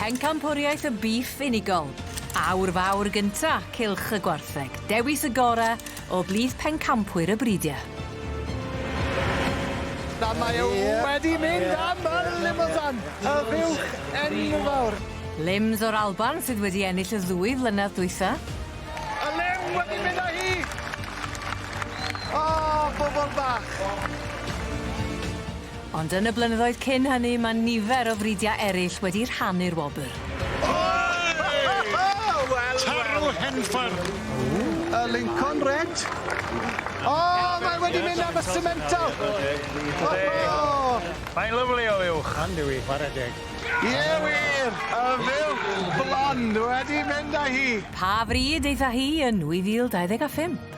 Pencampwriaeth y bîff unigol. Awr fawr gynta Cylch y Gwartheg. Dewis y gore o blith pencampwyr y bridiau. Na, mae e wedi mynd am y Limousin, y fuwch enfawr. Lims o'r Alban sydd wedi ennill y ddwy flynedd dwytha. Y lim wedi mynd â hi! O, bobl bach! Ond yn y blynyddoedd cyn hynny, mae nifer o fridiau eraill wedi rhannu'r wobr. Wel, Tarw Henffordd! Y Lincoln Red. O, mae wedi mynd am y Simmental. O! Mae'n lyfli o fuwch. Andy wi, chwarae deg. Ie wir, y fuwch blond wedi mynd â hi. Pa fryd aeth â hi yn 2025?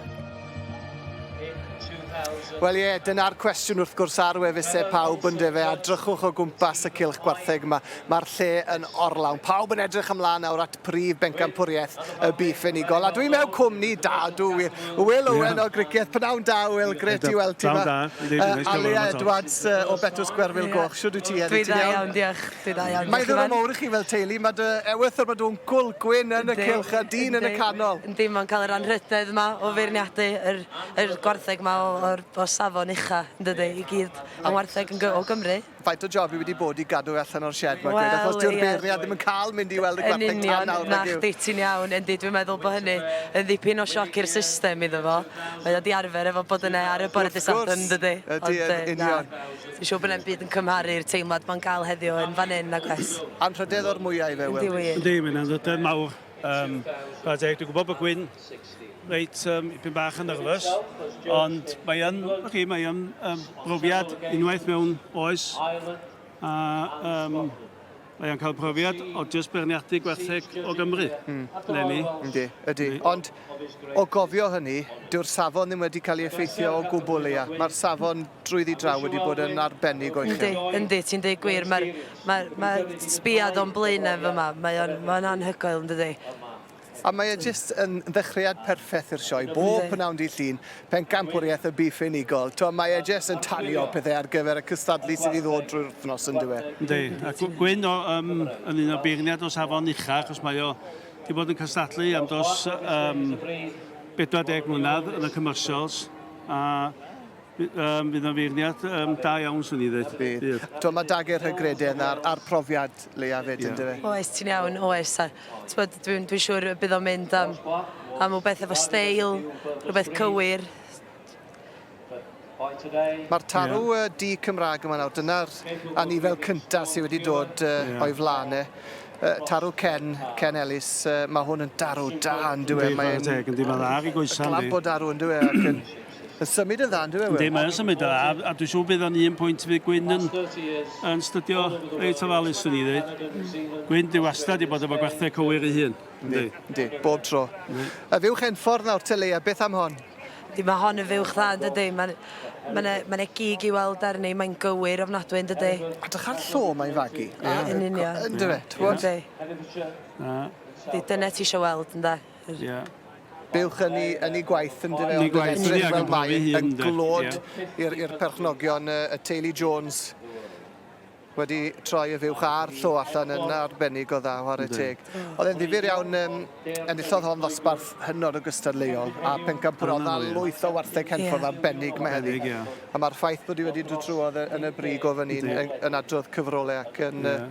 Wel ie, dyna'r cwestiwn wrth gwrs ar wefusau pawb yn dyfe, a drychwch o gwmpas y cylch gwartheg yma. Mae'r lle yn orlawn. Pawb yn edrych ymlaen nawr at prif bencampwriaeth y bîff unigol. A dwi mewn cwmni da, dw wir. Will Owen o Gricieth. Pnawn da, Will. Grêt i weld ti 'ma. Pnawn da. Uh, Alia Edwards uh, o Betws Gwerfyl Goch. Shwd wyt ti heddi? Dwi dda iawn, diolch. Dwi dda iawn. Mae'n ddiwrnod mowr i chi fel teulu. Mae dy ewythr, mae dy wncwl Gwyn yn y cylch a dyn yn y canol. Yndi, mae'n cael yr anrhydedd yma o feirniadu yr, yr gwartheg yma o, o, o safon ucha, yn dydy, i gyd yn wartheg yn, o Gymru. Faint o job i wedi bod i gadw e allan o'r sied, mae'n Wel, gweud, achos dyw'r ie. beirniad ddim yn cael mynd i weld y Yn gwartheg tan union, nawr, na nag yw? chdi, ti'n iawn, yndi, dwi'n meddwl bod hynny yn ddipyn o sioc i'r system iddo fo. Mae o 'di arfer efo bod yna ar y bore Wrth dydd Sadwrn, gwrs, dydi? ydy, Ond, yn na, union. Dwi'n siŵr bod na'm byd yn cymharu'r teimlad ma'n gael heddiw yn fan hyn, nag oes? Anrhydedd o'r mwya i fe, Wil. Yndi wir. Yndi, mae'n anrhydedd mawr. Um, Chwarae teg, dwi'n gwybod bod Gwyn reit um, ipyn bach yn nervous, ond mae yn, okay, mae yn um, brofiad unwaith mewn oes, a um, mae o'n cael profiad o jyst beirniadu gwartheg o Gymru, mm. leni. Yndi, ydy. Ond o gofio hynny, dyw'r safon ddim wedi cael ei effeithio o gwbl, Leia. Mae'r safon drwyddi draw wedi bod yn arbennig o uchel. Yndi, yndi, ti'n deud gwir. Mae'r mae, mae sbiad o'n blaenau fyma, mae o'n mae anhygoel, yn dydi? A mae e jyst yn ddechreuad perffaith i'r sioe, bob pnawn dydd Llun, pencampwriaeth y bîff unigol. T'mo, mae e jyst yn tanio pethau ar gyfer y cystadlu sydd i ddod drwy'r wythnos yn dyw e? Yndi, a Gwyn o, um, yn un o beirniad o safon ucha, achos mae o wedi bod yn cystadlu am dros um, 40 mlynedd yn y commercials, a Um, fydd o'n feirniad um, da iawn, swn i ddweud. Bydd. Bydd. T'mo, mae dagu'r hygrededd a'r, a'r profiad leia fyd, yeah. yndyfe? Oes, ti'n iawn, oes. A, t'mod, dwi'n dwi siŵr y bydd o'n mynd am, am rhywbeth efo steil, rhywbeth cywir. Mae'r tarw yeah. du Cymraeg yma nawr, dyna'r anifel cyntaf sydd wedi dod uh, yeah. o'i flaen e. Uh, tarw Ken, Ken Ellis, uh, mae hwn yn darw da yn dyw e. Mae'n teg, yndi, mae'n dda ar ei goesau. Glamp o darw yn dyw e, ac yn Yn symud yn dda, yn dyw e, Wil? Yndi, mae o'n symud yn dda, a dwi'n siŵr bydd o'n un pwynt fydd Gwyn yn, yn stydio reit ofalus, swn i ddweud. Gwyn, di wastad i bod efo gwartheg cywir ei hun. Yndi, yndi, bob tro. Y fuwch Henffordd nawr, te Leia, beth am hon? Yndi, mae hon yn fuwch dda, yn dydy? Mae ma 'na ma 'na gig i weld arni, mae'n gywir ofnadwy, yn dydy? A drych ar llo mae'n fagu. Yn union. Yn dyfe, t'wod? Yndi. Yndi, dyna ti eisiau weld, ynde? Ie. Buwch yn ei, yn ei gwaith yn dyfe, Yn ei ond yn gwaith, edrych yndi, ac fel yn mae profi hun, yn ynde, glod i'r i'r perchnogion y, y teulu Jones wedi troi y fuwch a'r llo allan yn arbennig o dda, whare teg. Oedd e'n ddifyr iawn, um, enillodd hon ddosbarth hynod o gystadleuol a pencampwrodd a lwyth o wartheg Henffordd yeah. arbennig mae heddi. Arbennig, ie. A mae'r ffaith bod hi wedi dod trwodd yn y brig o fyny yn, yn adrodd cyfrolau ac yn yeah.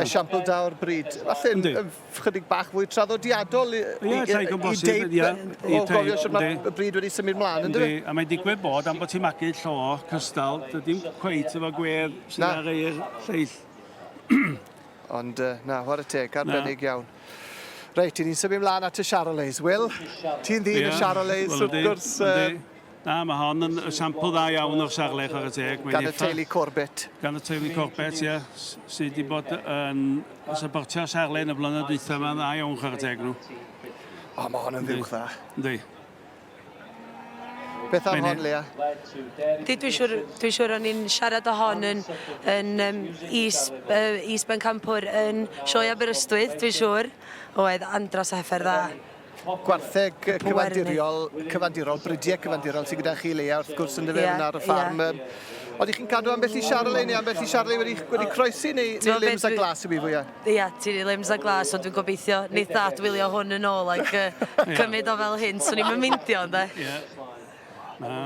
Esiampl da o'r bryd. Falle yn chydig bach fwy traddodiadol i, i, i, i deip o gofio sut mae'r bryd wedi symud mlaen, ynddo fe? A mae'n digwydd bod, am bod ti'n magu llo cystal, dydy'n cweit efo gwedd sydd ar ei'r lleill. Ond na, whare teg, arbennig iawn. Reit, i ni'n symud mlaen at y Charolais. Will, ti'n ddyn y Charolais, wrth gwrs. Na, mae hon yn esiampl dda iawn o'r Charolais, chwarae teg. Mae'n Gan y teulu Corbett. Gan y teulu Corbett, ie. Sydd wedi bod yn supportio Charolais yn y blynedd dwytha yma, dda iawn, chwarae teg nhw. O, mae hon yn fuwch dda. Yndi. Beth am hon, Lea? Di, dwi'n siŵr, dwi siŵr o'n i'n siarad o hon yn, yn um, is, uh, is bencampwr yn Sioe Aberystwyth, dwi'n siŵr. Oedd andros o heffer dda. Gwartheg cyfandiriol, cyfandirol, bridiau cyfandirol sydd gyda chi, Leia, wrth gwrs, yn dyfe, yeah, ar y ffarm. Yeah. Oeddech chi'n cadw ambell i Charolais neu ambell i Charolais wedi, wedi croesi neu, neu limbs a glas yw i fwyaf? Ia, ti'n limbs a glas, ond dwi'n gobeithio neith dad wylio hwn yn ôl ac uh, cymryd o fel hyn, swn i'm yn meindio, ynde? Ie. Na.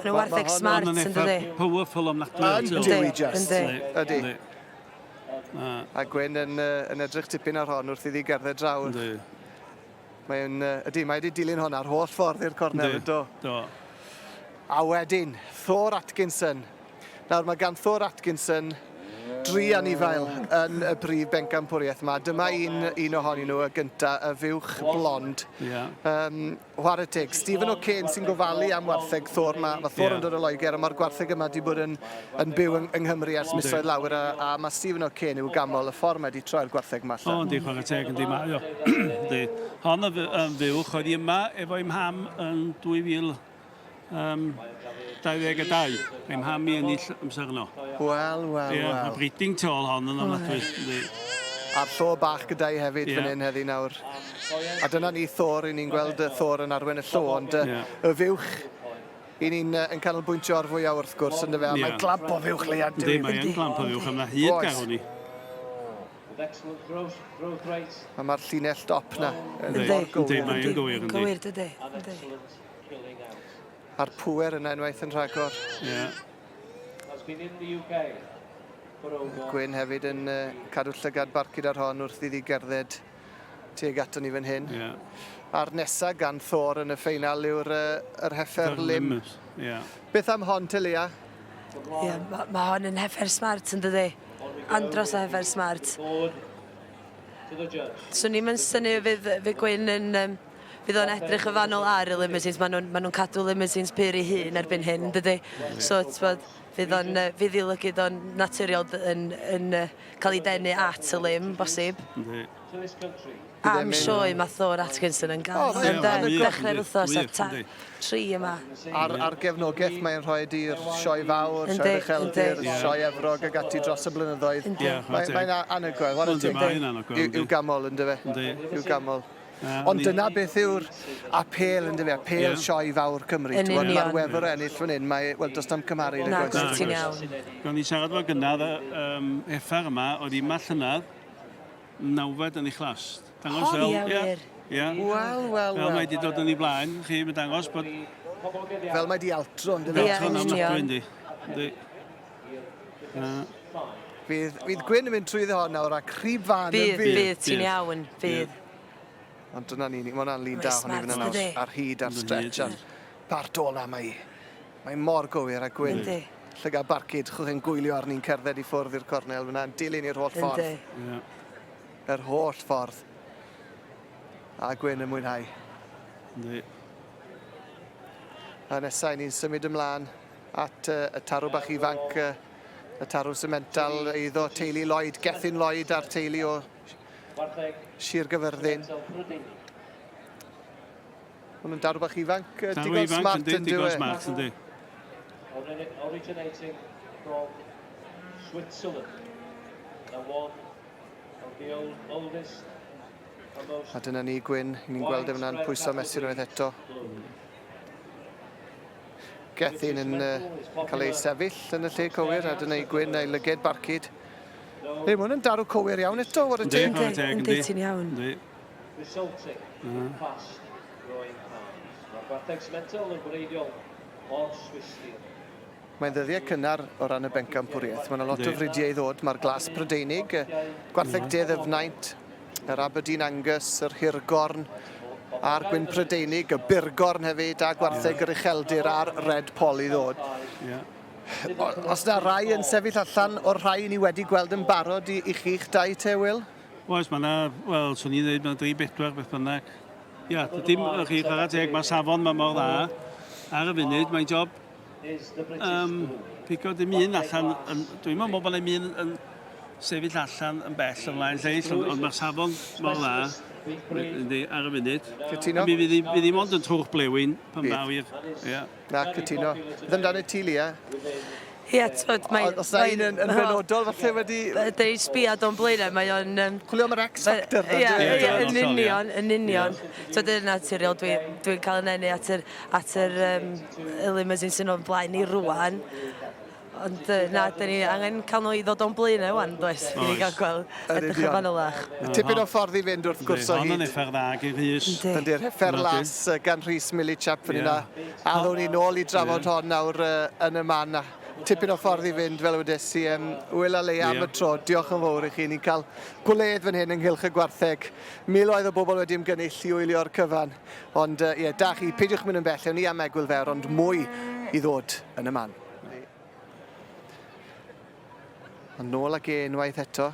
Mae'n wartheg smart, yn dydi? Powerful ofnadwy. Yndi, we just. Ydy. A Gwyn yn, yn edrych tipyn ar hon wrth iddi gerdded draw. Yndi. Mae'n, ydy, mae wedi dilyn hon ar holl ffordd i'r cornel, do. Do. A wedyn, Thor Atkinson. Nawr, mae gan Thor Atkinson dri anifail yn y brif bencampwriaeth yma. Dyma un, un ohonyn nhw, y gynta, y fuwch blond. Yeah. Um, Whare teg, Stephen O'Kane sy'n gofalu am wartheg Thor. Mae, mae Thor yeah. yn dod o Loegr, a mae'r gwartheg yma wedi bod yn, yn byw yng, yng Nghymru ers misoedd lawer, a, a mae Stephen O'Kane yw gamol y ffordd mae wedi troi'r gwartheg yma allan. O, yndi, chwarae teg, yndi, mae o. Yndi. Hon y fuwch oedd hi yma efo'i mham yn 2000 um, 22. Mae mham i ennill amser yno. Wel, wel, yeah, wel. Mae breeding tôl hon yn ofnadwy. A'r llo bach gyda i hefyd yeah. fan hyn heddi nawr. A dyna ni Thor, i ni'n gweld Thor yn arwen y llo, ond yeah. y fuwch i ni'n yn canolbwyntio ar fwyaf wrth gwrs, ynddo fe, a yeah. mae glamp o fuwch leia. Yndi, mae'n glamp o fuwch, a mae hyd gael ni. A mae'r llinell dop na. Yndi, yndi, mae'n gywir, yndi. Gywir, dydy. A'r pŵer yna unwaith yn rhagor. Ie. Gwyn hefyd yn uh, cadw llygad barcud ar hon wrth iddi gerdded tuag ato ni fan hyn. Yeah. A'r nesa gan Thor yn y ffeinal yw'r uh, yr heffer lim. Yeah. Beth am hon, te Leah? Ie, yeah, mae ma hon yn heffer smart yn dydi? Andros o heffer smart. Swn i'm yn synnu fydd, fydd Gwyn yn... Um, fydd o'n edrych yn fanwl ar y limousines. Maen nhw'n ma nhw cadw limousines pur i hun erbyn hyn, dydy? So, t'bod, fydd o'n, fydd i lygyd o'n naturiol yn, yn, yn cael ei denu at y lim, bosib. Am sioe mae Thor Atkinson yn gael. O, mae o'n Dechrau'r wythnos a ta, tri yma. A'r, ar gefnogaeth mae'n rhoi i'r sioe fawr, sioe Ucheldir, sioe Efrog ag ati dros y blynyddoedd. Mae'n mae anhygoel, whare teg. I'w gamol, ynddo fe? I'w gamol. Ond dyna beth yw'r apêl, ynddo fe, apêl yeah. sioe fawr Cymru. Yn union. Mae'r wefr o ennill fan hyn, mae, wel, does na'm cymharu. Na, ti'n iawn. Gawn ni siarad fo gynnad um, effar yma, oedd hi yma llynedd, nawfed yn ei chlas. Dangos O, fel... ie, wir. Ie. Wel, wel, Fel wel. mae 'di dod yn ei blaen, chi, mae'n dangos bod... Fel mae 'di altro, on'd yfe? Ie, yn union. Yndi. Yndi. Fydd, fydd Gwyn yn mynd trwyddo hon nawr a crib fan yn Bydd, fydd. bydd, ti'n iawn, bydd. Ond dyna ni, mae hwnna'n lun Mae'n da honni smart, fyna nawr. dydi? Ar hyd, ar stretch, ar part ola mae hi. Mae mor gywir a Gwyn. Yndi. Llygad barcud, chwch chi'n gwylio arni'n cerdded i ffwrdd i'r cornel fyna, yn dilyn i'r holl ffordd. Yndi. Ie. Yr holl ffordd. A Gwyn yn mwynhau. Yndi. A nesau ni'n symud ymlaen at uh, y tarw bach ifanc, uh, y tarw semental eiddo teulu Lloyd, Gethin Lloyd a'r teulu o Sir Gyfyrddin. Maen nhw'n darw bach ifanc, uh, Tarw digon ifanc, smart yndi, yn dyw digon e. smart, yndi. Originating from Switzerland, and one of the old, oldest and most A dyna ni, Gwyn, ni'n gweld e fyna'n pwyso mesur unwaith eto. Gethin yn uh, cael ei sefyll yn y lle cywir, a dyna i Gwyn a'i lyged barcud. Ei, mae hwn yn darw cywir iawn eto, what a Yndi, teg. chwarae teg, Yndi, ti'n iawn. Yndi. resulting in fast growing calves. Mae'r gwartheg semental yn gwreiddiol o'r Swistir. Mae'n ddyddiau cynnar o ran y bencampwriaeth. Mae yna lot o Yndi. fridiau i ddod. Mae'r glas Prydeinig, y gwartheg de ddyfnaint, yr Aberdeen Angus, yr Hirgorn, a'r gwyn Prydeinig, y Burgorn hefyd, a gwartheg yr Ucheldir a'r Red Poll i ddod. Ie. Os na rai yn sefyll allan o'r rhai ni wedi gweld yn barod i, i chi'ch dau te, Will? Oes, mae yna, wel, swn i'n dweud, mae yna dri bedwar beth bynnag. Ia, dim, chi, chwarae teg, mae safon ma mor dda. Ar y funud, mae'n job um, pigo dim un allan. Yn, dwi'n meddwl bod yna un yn sefyll allan yn bell ymlaen lleill, ond, ond mae'r safon mor dda. Yndi, ar y funud. Cytuno. Mi fydd hi mond yn trwch blewyn pan ddaw i'r... Ia. Na, cytuno. Beth amdano ti, Lia? Ie, t'mod, mae... Os na un yn, yn benodol falle wedi... Dyn ni'n sbiad o'n blaenau, mae o'n... Um, Chwilio am yr X Factor. Ie, ie, yn union, yn union. So dyna naturiol, dwi'n dwi cael yn enu at yr, at yr um, y limousine sy'n o'n blaen ni rwan. Ond na, dyn ni angen cael nhw i ddod o'n blaenau wan, does? I ni gael gweld edrych yn fanylach. Tipyn o ffordd i fynd wrth gwrs o hyd. Hon yn effer dda gen Rhys. Ynddi'r heffer las gan Rhys Millichap fan yna. A ddown ni nôl i drafod hon nawr yn y man. Tipyn o ffordd i fynd, fel wedes i. Wil a Leia am y tro, diolch yn fawr i chi. Ni'n cael gwledd fan hyn ynghylch y gwartheg. Miloedd o bobl wedi ymgynnull i wylio'r cyfan. Ond ie, da chi, peidiwch mynd yn bell, ewn ni am egwyl fer, ond mwy i ddod yn y man. Ond nôl ag e unwaith eto.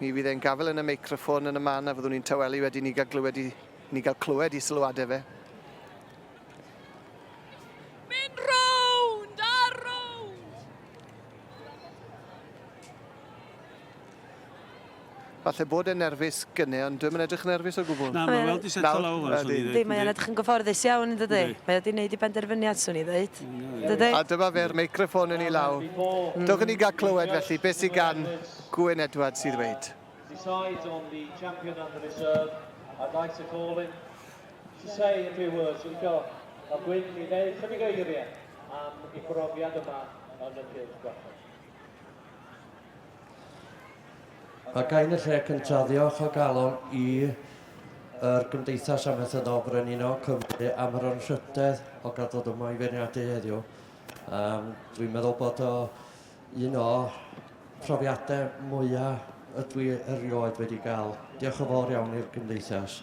Mi fydd e'n gafel yn y meicroffon yn y man a fyddwn ni'n tawelu wedyn i gael glywed i, ni gael clywed i sylwadau fe. Mynd rownd a rownd! Falle bod e'n nerfus gynne, ond dwi'm yn edrych yn nerfus o gwbl. Na, mae weld i setlo lawr. Yndi, mae o'n edrych yn gyfforddus iawn, yn dydi? Mae o wedi gwneud ei benderfyniad, swn i ddweud. Dydi? A dyma fe'r meicroffon yn ei law. Dewch i ni gael clywed felly beth sydd gan Gwyn Edwards i ddweud. Decides on the champion and the reserve. I'd like to call him to say a few words. We've got a Gwyn i ddeud chydig o eiriau am ei brofiad yma yn y Cylch Gwartheg. A ga i yn y lle cyntaf ddiolch o galon i yr Gymdeithas Amaethyddol Frenhinol Cymru am yr anrhydedd o gael dod yma i feirniadu heddiw. Um, dwi'n meddwl bod o un o profiadau mwyaf ydw i erioed wedi gael. Diolch yn fawr iawn i'r Gymdeithas.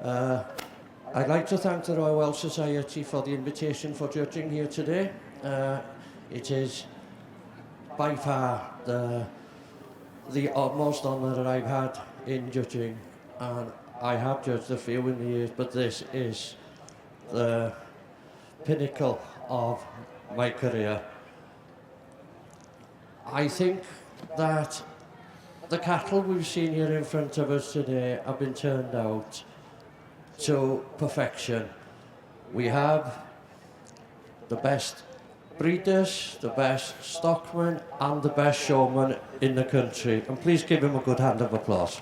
I'd like to thank the Royal Welsh Society for the invitation for judging here today. It is by far the the utmost honour that I've had in judging, and I have judged a few in the years, but this is the pinnacle of my career. I think that the cattle we've seen here in front of us today have been turned out to perfection. We have the best breeders, the best stockmen and the best showmen in the country. And please give him a good hand of applause.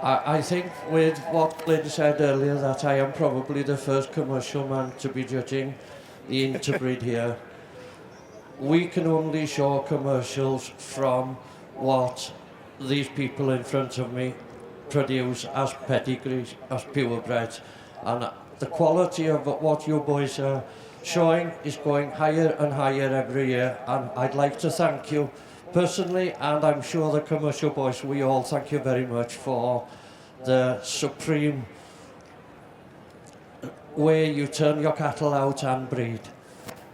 I, I think with what Lynn said earlier that I am probably the first commercial man to be judging the interbreed here. We can only show commercials from what these people in front of me produce as pedigrees, as purebreds. And the quality of what you boys are showing is going higher and higher every year. And I'd like to thank you personally, and I'm sure the commercial boys, we all thank you very much for the supreme way you turn your cattle out and breed.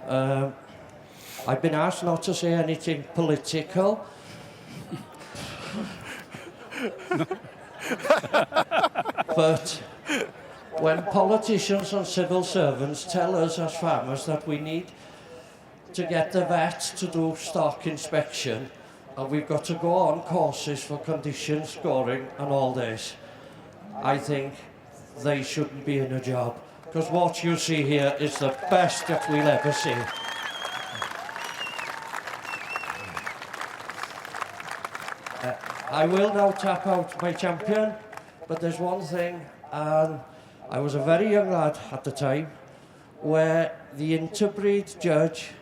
I've been asked not to say anything political. But when politicians and civil servants tell us as farmers that we need to get the vet to do stock inspection and we've got to go on courses for condition scoring and all this, I think they shouldn't be in a job. Because what you see here is the best that we'll ever see. I will now tap out my champion, but there's one thing, and I was a very young lad at the time, where the interbreed judge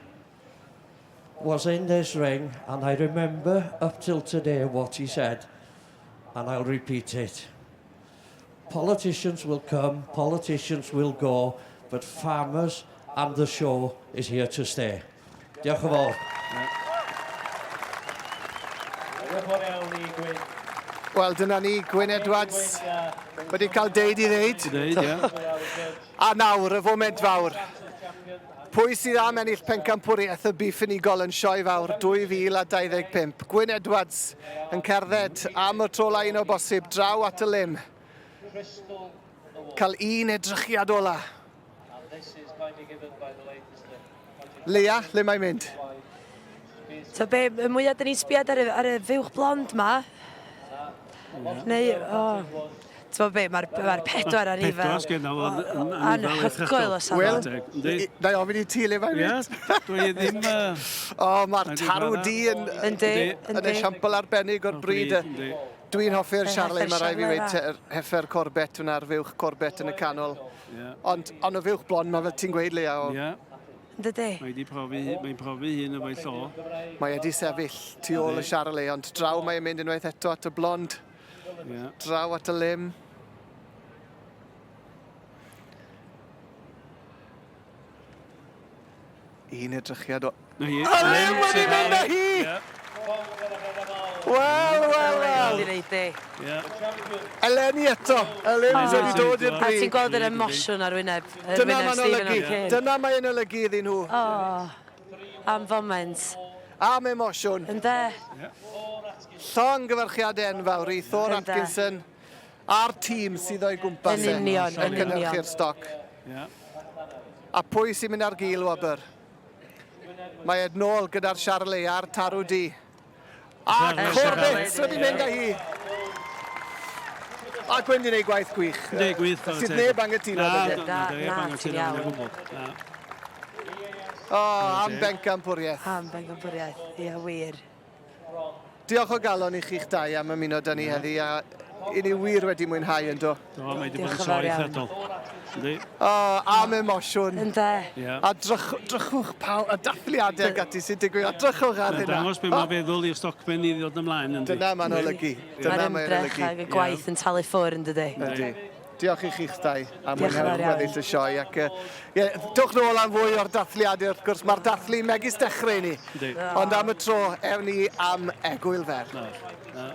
was in this ring, and I remember up till today what he said, and I'll repeat it. Politicians will come, politicians will go, but farmers and the show is here to stay. Diolch yn fawr. Wel, dyna ni, Gwyn Edwards wedi cael deud i ddeud. Deud, ie. A nawr, y foment fawr. Pwy sydd am ennill pencampwriaeth y biff unigol yn Sioe Fawr 2025? Gwyn Edwards yn cerdded am y tro ola un o bosib draw at y lim. Cael un edrychiad ola. Leia, le mae'n mynd? So be, y mwyaf dyn ni'n sbiad ar y, ar y fuwch blond ma, Neu, o, Ti'n be, mae'r ma pedwar ar ifel. Pedwar sgen o yn anhygoel o safon. Wel, na i ofyn i ti le mae'n mynd. Ie, dwi ddim... O, mae'r tarw di yn, yn esiampl arbennig o'r bryd. Dwi'n hoffi'r Charlie, mae rhaid fi weud, heffer Corbett hwnna'r fuwch Corbett yn y canol. Ond, ond y fuwch blond, mae fel ti'n gweud, Lea. O... Ie. Dydy. Mae wedi profi, mae'n profi hun efo'i llo. Mae wedi sefyll tu ôl y Charlie, ond draw mae'n mynd unwaith eto at y blond. Yeah. Draw at y lim. Un edrychiad o... Na hi. Y lim wedi mynd â hi! Wel, wel, wel. Eleni eto. Y lim sydd wedi dod i'r A brig. ti'n gweld yr emosiwn ar wyneb, yr Dyna wyneb mae'n Stephen olygu. O'Kane. Dyna mae'n olygu iddyn nhw. Oh, am foment. Am emosiwn. Ynde? Llongyfarchiadau enfawr i Thor Ynde. Atkinson a'r tîm sydd o'i gwmpas Yn e, union, yn yn union. cynhyrchu'r stoc. Yeah. A pwy sy'n mynd ar gil wobr? Mae Ed nôl gyda'r Charlie a'r Tarw Du. A Corbett wedi mynd â hi. A Gwyn di wneud gwaith gwych. Yndi, gwych. Sydd neb angytuno. Na, Na, na, neb angytuno o gwbl. Na. O, am bencampwriaeth. Am bencampwriaeth, ie, wir. Diolch o galon i chi'ch dau am ymuno da ni heddi, a i ni wir wedi mwynhau yn do. Do, mae wedi bod yn Diolch yn sioe fawr iawn. eithriadol. Yndi. O, am emosiwn. Ynde? Ie. A drych, drychwch pawb, y dathliadau ac ati sy'n digwydd, a drychwch ar Mae'n hynna. dangos be mae'n feddwl i'r stocmen i ddod ymlaen, yndi. Dyna mae'n olygu. Dyna Mae'r mae'n ymdrech olygu. ag y gwaith yn talu ffwr yn dydy. Yndi. Diolch i chi'ch dau am Diolch yn mwynhau fawr iawn. gweddill y sioe. Ac, ie, dewch nôl am fwy o'r dathliadau wrth gwrs. Mae'r dathlu megis dechrau i ni. Yndi. Ond am y tro, ewn ni am egwyl fer. Na, na.